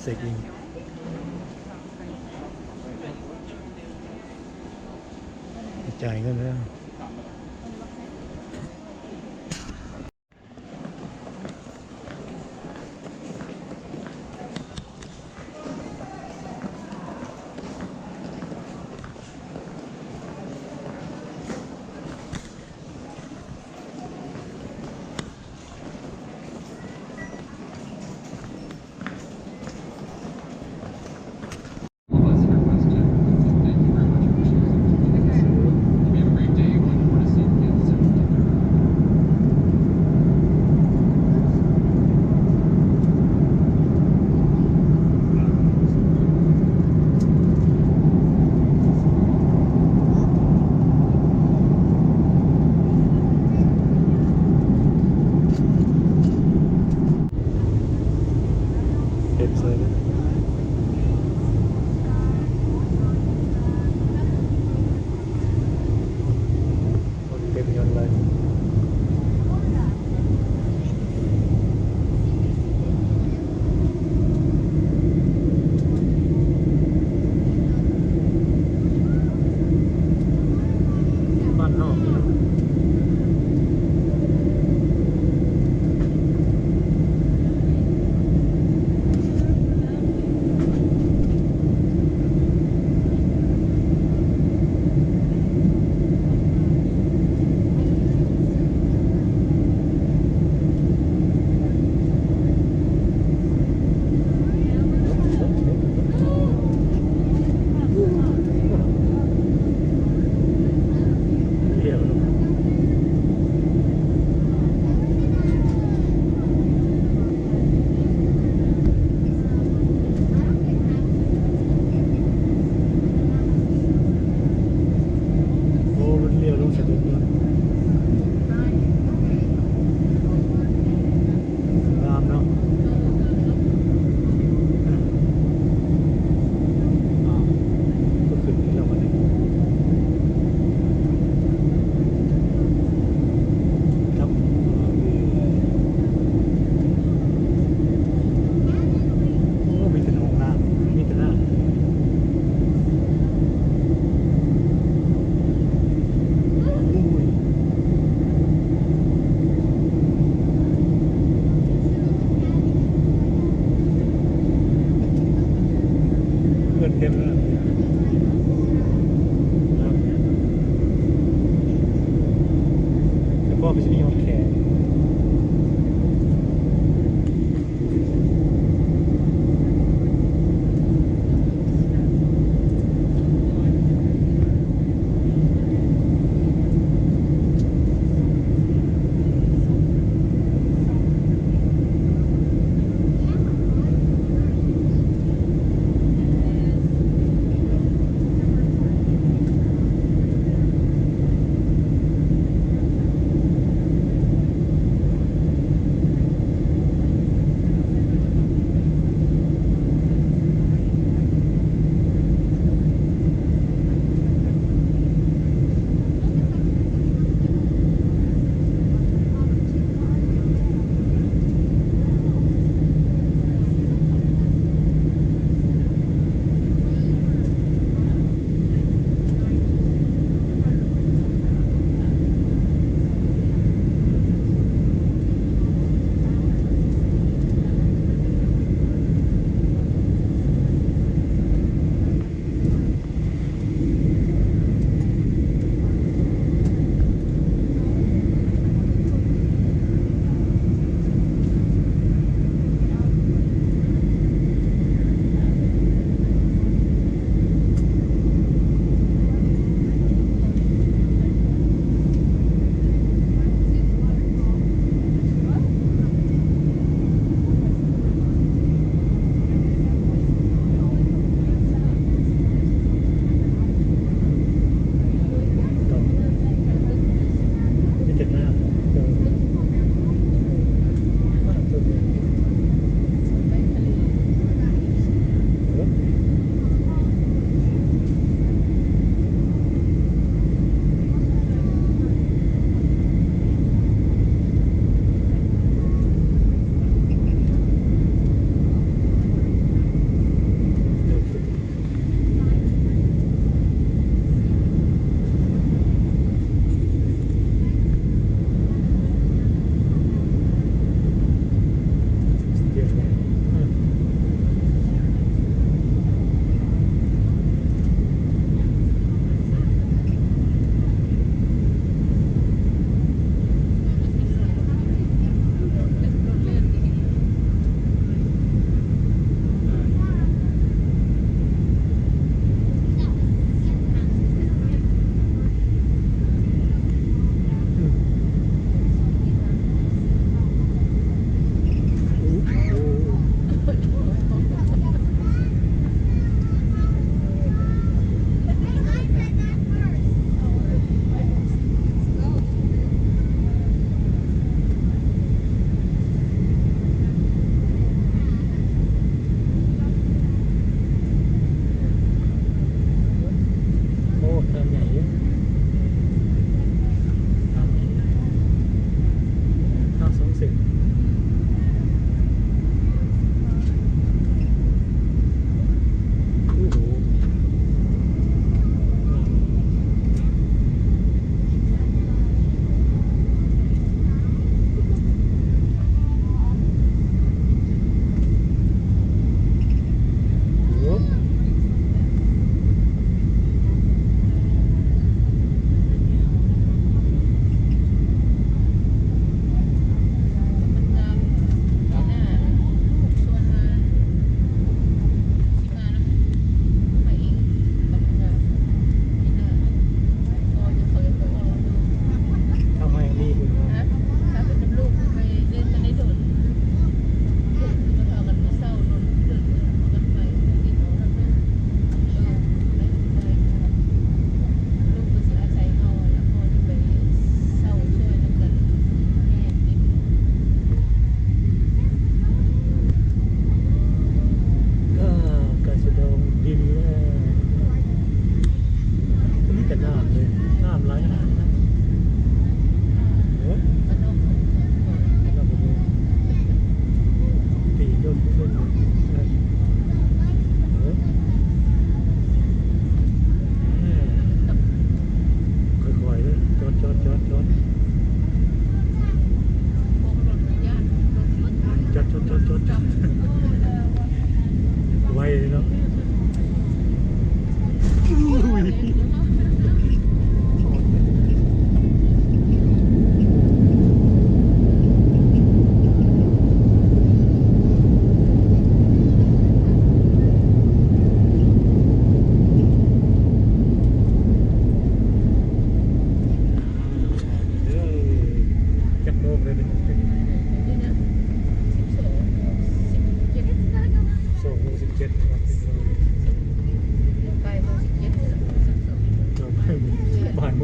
ເຊັກອິນ ຈ່າຍເງິນແລ້ວ. ເຕັມເລີຍ ຄົນເຕັມຍົນເລີຍ. ບ້ານນອກເນາະ. ໂອ້ ມັນລ້ຽວລົງສະດຸດເນາະ ງາມເນາະ. ອ່າ ກໍຂຶ້ນອີກແລ້ວບັດນີ້ ຄັບ. ໂອ້ ມີແຕ່ຫ້ອງນ້ຳ ມີແຕ່ນ້ຳ. ໂອ້ຍ ເຮືອນເຕັມເລີຍ. ແຕ່ກໍໄປຊິມີຮອດແຂກ.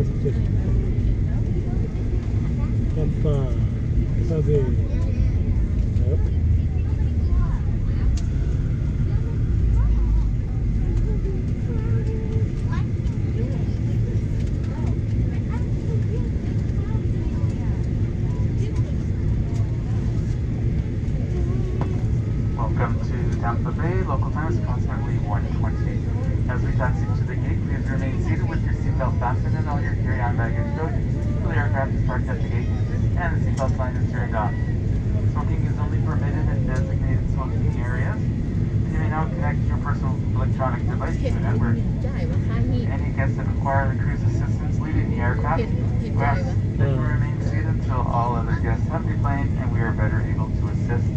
Tampa Bay. Welcome to Tampa Bay. Local time is approximately one twenty. As we taxi to the gate, please remain seated with your seatbelt fastened and all your carry-on baggage stowed until the aircraft is parked at the gate and the seatbelt sign is turned on. Smoking is only permitted in designated smoking areas. You may now connect your personal electronic device to the network. Any guests that require the crew's assistance leaving the aircraft, we ask that you remain seated until all other guests have deplaned and we are better able to assist.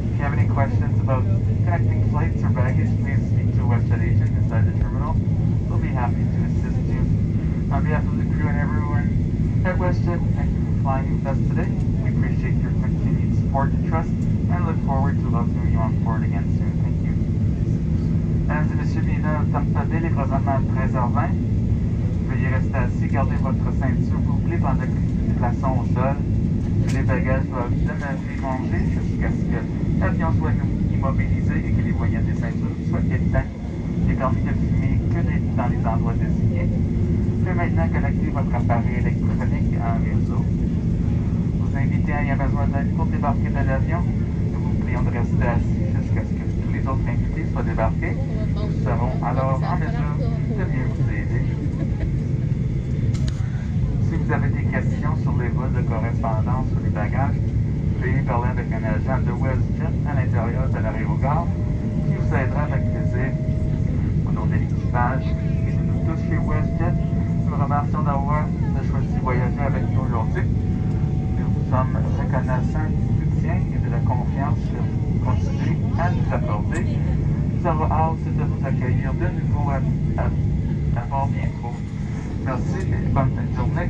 If you have any questions about connecting flights or baggage, please speak to a WestJet agent inside the terminal. They'll be happy to assist you. On behalf of the crew and everyone at WestJet, thank you for flying with us today. We appreciate your continued support and trust and look forward to welcoming you on board again soon. Thank you. Mesdames et messieurs, bienvenue à Tampa Bay, il est présentement treize heures vingt. Veuillez rester assis, gardez votre ceinture bouclée pendant que nous nous déplaçons au sol. Tous les bagages doivent demeurer rangés jusqu'à ce que l'avion soit immobilisé et que les voyants des ceintures soient éteints. Les permis de fumer que dans les endroits désignés. Vous pouvez maintenant connecter votre appareil électronique à un réseau. Vous invitez à y mettre votre tête pour débarquer de l'avion. Nous vous prions de rester assis jusqu'à ce que tous les autres invités soient débarqués. Nous serons alors en mesure de mieux vous aider. Si vous avez des questions sur les vols de correspondance ou les bagages, veuillez parler avec un agent de WestJet à l'intérieur de l'aérogare qui vous aidera avec plaisir. Au nom de l'équipage et de nous tous chez WestJet, nous vous remercions d'avoir choisi de voyager avec nous aujourd'hui. Nous vous sommes reconnaissants du soutien et de la confiance que vous continuez à nous accorder. Nous avons hâte de vous accueillir de nouveau à, à, à bord bientôt. Merci et bonne fin de journée.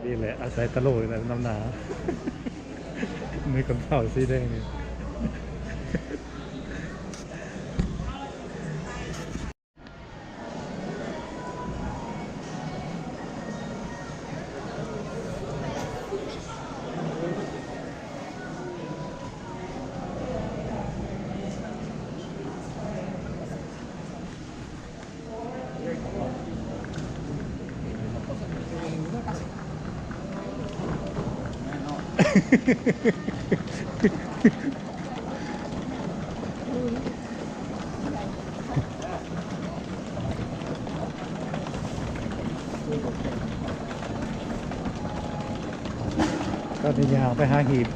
ນີ້ແຫຼະ ອາໄສຕະໂຫຼນີ້ແຫຼະນຳໜ້າ ມີຄົນເຜົາສີແດງນີ້. ຕອນນີ້ຍ່າງໄປຫາຫີບ.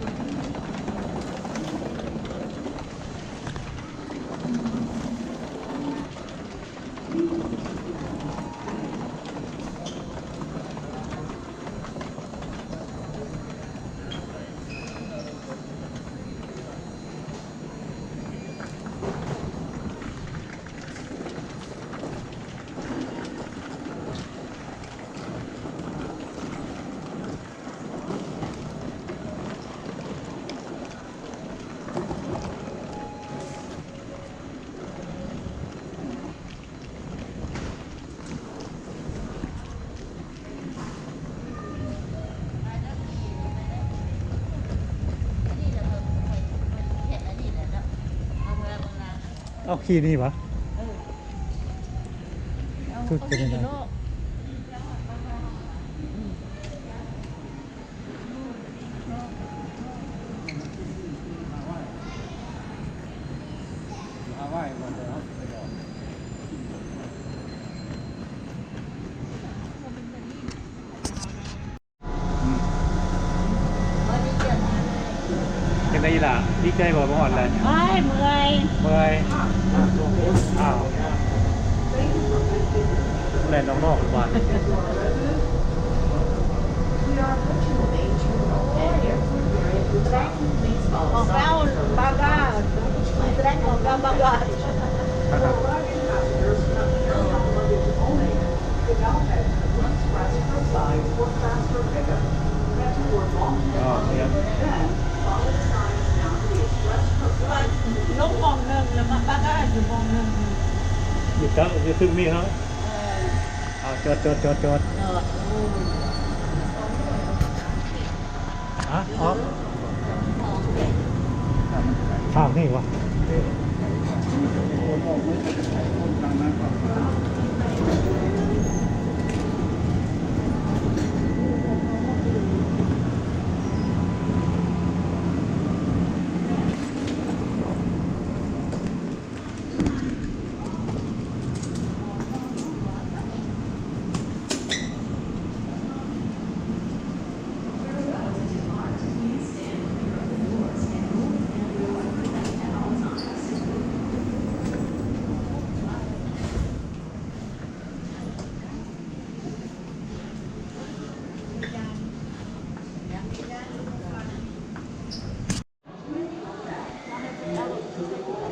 ເອົາຂີ່ນີ້ຫວາ? ເອີ ຄືເປັນແນວໃດ? ເປັນໃດ ນີ້ລະ ດີໃຈບໍ່ ມາຮອດແລ້ວ? ໂອ້ຍ ເມື່ອຍ ເມື່ອຍ. ອ້າວ ແລ່ນນອກໆບາດ. ລົງໝ່ອງໜຶ່ງ ແລ້ວມາປະກາດຢູ່ໝ່ອງໜຶ່ງ. ຢູ່ເທິງ ຢູ່ເທິງນີ້ເນາະ. ເອີ ເອົາ ຈອດ ຈອດ ຈອດ ຈອດ. ຈອດ ໂອ້ ຮະ? ເອົາ ທາງນີ້ວະ.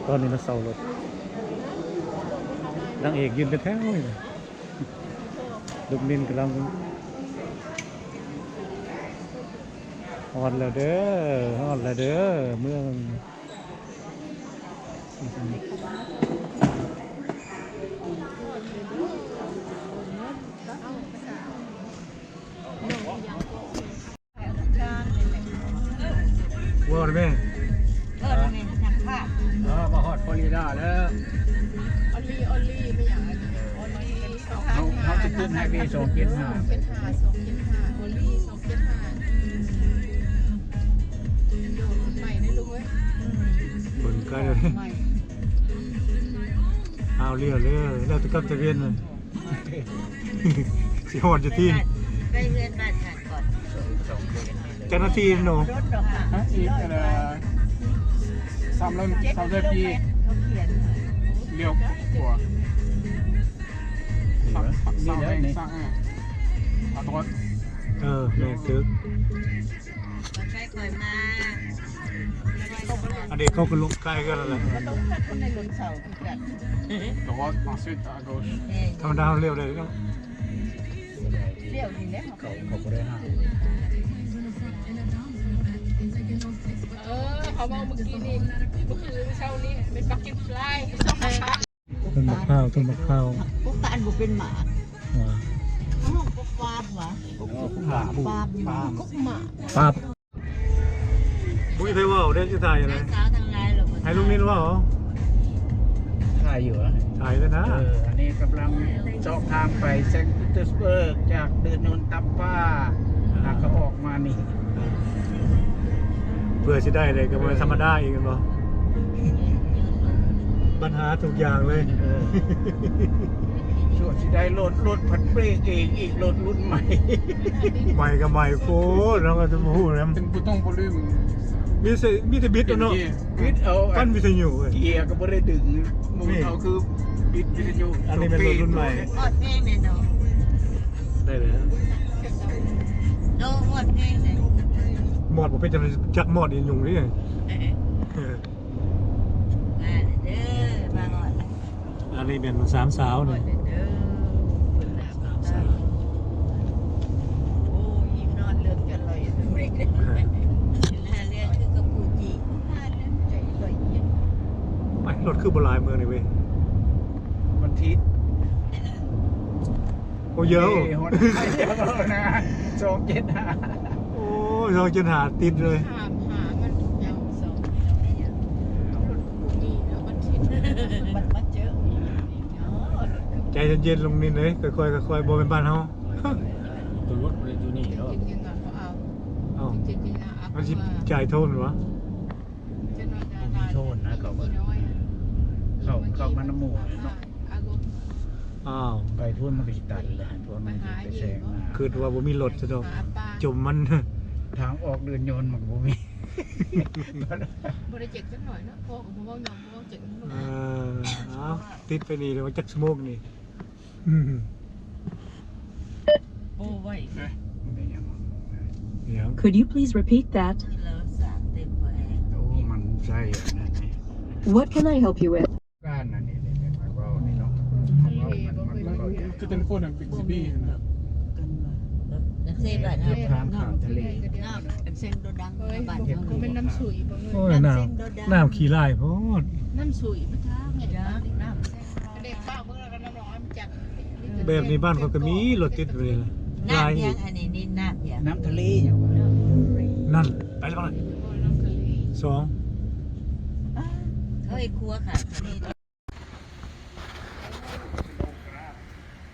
ຕອນນີ້ມາເຊົ່າລົດ ນາງເອກຢືນເປັນແຖວຢູ່. ລູກນິນກຳລັງ ຮອດແລ້ວເດີ ຮອດແລ້ວເດີ ເມືອງ. ເວົ້າໄດ້ແມ່. ເອີ ແມ່ນ ເອີ ມາຮອດຟລໍຣິດາແລ້ວ. ອອນລີ ອອນລີ ແມ່ນຫຍັງ? ອອນລີ ເຮົາ ເຮົາຈະຂຶ້ນໄຮເວ ສອງເຈັດຫ້າ ສອງເຈັດຫ້າ ສອງເຈັດຫ້າ ອອນລີ ສອງເຈັດຫ້າ. ໂຍກຂຶ້ນໃໝ່ເດ້ລູກເອີຍ. ເບິ່ງໃກ້ ອ້າວ ລ້ຽວເລີຍ ແລ້ວແຕ່ກັບຕະເວັນ. ຊິຮອດຢູ່ທີ່ ໄປເຮືອນບ້ານທ່ານກ່ອນ. ເຈົ້າໜ້າທີ່ເນາະ ຮະ? ອີກ ເອີ ສາມຮ້ອຍ ສາມຮ້ອຍປີ ລ້ຽວຂວາ ສາມຮ້ອຍ ສາມຮ້ອຍ ເອີ ແມ່ນ ຖືກ. ອັນນີ້ເຂົາກໍລົງໃກ້ກັນແລ້ວແຫຼະ. ແຕ່ວ່າ ensuite à gauche ທຳມະດາເຮົາລ້ຽວໄດ້ເນາະ. ລ້ຽວນີ້ແຫຼະ ເຂົາ ເຂົາບໍ່ໄດ້ຫ້າມ. ເອີ ເຂົາເວົ້າມື້ກີ້ນີ້ ມື້ຄືນເຊົ້ານີ້ເປັນ bucket fly. ຕົ້ນໝາກພ້າວ ຕົ້ນໝາກພ້າວ ກົກຕານບໍ່ເປັນໝາກ. ວ່າ ເຮົາຮ້ອງກົກປາບຫວາ? ກົກປາບ ປາບ ກົກໝາກ ປາບ. ບໍ່ມີໃຜເວົ້າເດ້ ຊິຖ່າຍຢູ່ໃດ? ສາວທັງຫຼາຍ ໃຫ້ລຸງນິນເວົ້າ. ຖ່າຍຢູ່ຫວາ? ຖ່າຍແລ້ວນະ. ເອີ ອັນນີ້ກຳລັງເຈາະທາງໄປເຊັນປີເຕີສເບີກ ຈາກເດີ່ນຍົນຕຳປາ ອ່າ ແລ້ວກໍອອກ ມານີ້ ເພື່ອຊິໄດ້ເລີຍ ກໍບໍ່ທຳມະດາອີກແມ່ນບໍ່? ບັນຫາທຸກຢ່າງເລີຍ. ເອີ ຊ່ວງຊິໄດ້ລົດ ລົດພັດເບຣກເອງອີກ ລົດລຸ້ນໃໝ່ ໃໝ່ກໍໃໝ່ໂພດ ເຮົາກໍຈະບໍ່ຮູ້ນຳ. ເປັນຜູ້ຕ້ອງບໍ່ລືມ ມີແຕ່ ມີແຕ່ບິດເອົາເນາະ ບິດເອົາ ປັ້ນວິທະຍຸເວີຍ ເກຍກໍບໍ່ໄດ້ດຶງ. ໝູ່ເຮົາຄືບິດວິທະຍຸ. ອັນນີ້ແມ່ນລົດລຸ້ນໃໝ່ ຮອດເພງແນ່ນອນ. ໄດ້ແລ້ວ ໂດ ຮອດເພງແນ່. ມອດບໍ່ເປັນຈັ່ງໃດ ຈັກມອດອີຫຍັງນີ້. ມາເດີ ມາຮອດແລ້ວ. ອັນນີ້ແມ່ນສາມສາວນີ້ ຮອດແລ້ວເດີ ສາມສາວ. ໂອ້ ອີກນອນເລິກຈະລອຍ ເຮືອຄືກັບປູຈີ ໃຈລອຍ. ໂອ້ຍ ລົດຄືບໍ່ຫຼາຍເມືອງນີ້ເວີຍ ວັນທິດ. ໂອ້ ເຢີ ເອີ ຮອດ ສອງເຈັດຫ້າ ໂອ້ຍ ສອງເຈັດຫ້າ ຕິດເລີຍ. ໃຈເຢັນໆ ລຸງນິນເອີຍ ຄ່ອຍໆ ຄ່ອຍໆ ບໍ່ແມ່ນບ້ານເຮົາ. ຕົວລົດບໍ່ໄດ້ຢູ່ນີ້ເນາະ. ເອົ້າ ມັນຊິຈ່າຍໂທນຫວາ? ບໍ່ມີໂທນນະ ເຂົາ ເຂົາ ເຂົາມານຳໝູ່ເນາະ. ອ້າວ ໄປພຸ້ນມັນກໍຊິຕັນແຫຼະ ໃຫ້ພວກມັນໄປແຊງມາ. ຄິດວ່າບໍ່ມີລົດຊະດອກ ຈົມມັນ ທາງອອກເດີ່ນຍົນມັນກໍບໍ່ມີ. ບໍ່ໄດ້ເຈັກຈັກໜ້ອຍເນາະ ພໍ່ກໍບໍ່ເວົ້າຫຍັງ ບໍ່ເວົ້າເຈັກນຳລູກ. ເອີ ເອົາ ຕິດໄປນີ້ແລ້ວ ຈັກຊົ່ວໂມງນີ້? ອືມ ໂອ້ ໄວ ເອີ ແມ່ນຫຍັງ? ຫຍັງ? Could you please repeat that? ໂອ້ ມັນໃຊ້ອັນນັ້ນນີ້. What can I help you with? ການອັນນີ້ນີ້ ມາເວົ້ານີ້ເນາະ ມາເວົ້າ ມັນ ມັນກໍ ຄືເຕັນໂຟນຫັ້ນ ບິກຊີບີຫັ້ນນະ. ເຊບາດ ທາງຂ້າມທະເລ ນ້ຳ ອັນເສັງໂດດັງ ເອີຍ ບ້ານເຮົາ ບໍ່ແມ່ນນ້ຳສຸຍບໍ່ເອີຍ? ໂອ້ຍ ນ້ຳ ນ້ຳຂີ້ຫຼາຍໂພດ ນ້ຳສຸຍບໍ່ຈັກ ນ້ຳເສັງ ເດັກເວົ້າເບິ່ງແລ້ວກໍນ້ຳໜອງນ້ຳຈັກ. ແບບນີ້ບ້ານຂ້ອຍກໍມີ ລົດຕິດຢູ່ນີ້ ຫຼາຍອີກ. ອັນນີ້ ນີ້ນ້ຳຫຍັງ? ນ້ຳທະເລຫຍັງວະ? ນັ້ນ ໄປແລ້ວ ສອງ ເຂົາເຮັດຄົວຂາຍທະເລ.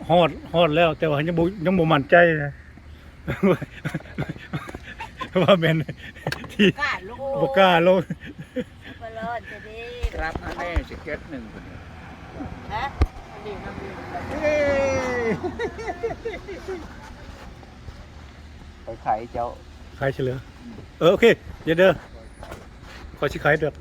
ຮອດ ຮອດແລ້ວ ແຕ່ວ່າຍັງບໍ່ ຍັງບໍ່ໝັ້ນໃຈນະ ວ່າແມ່ນທີ່ ບໍ່ກ້າລົງ ບໍ່ກ້າລົງ ບໍ່ລອດຈະດີ ກະລັບມາແດ່ແຈັກເກັດໜຶ່ງພຸ້ນ. ຮະ? ເອີ ໄປຂາຍເຈົ້າ ຂາຍເສຍເລີຍ. ເອີ ໂອເຄ ຢ່າເດີ ຂ້ອຍຊິຂາຍດອກ.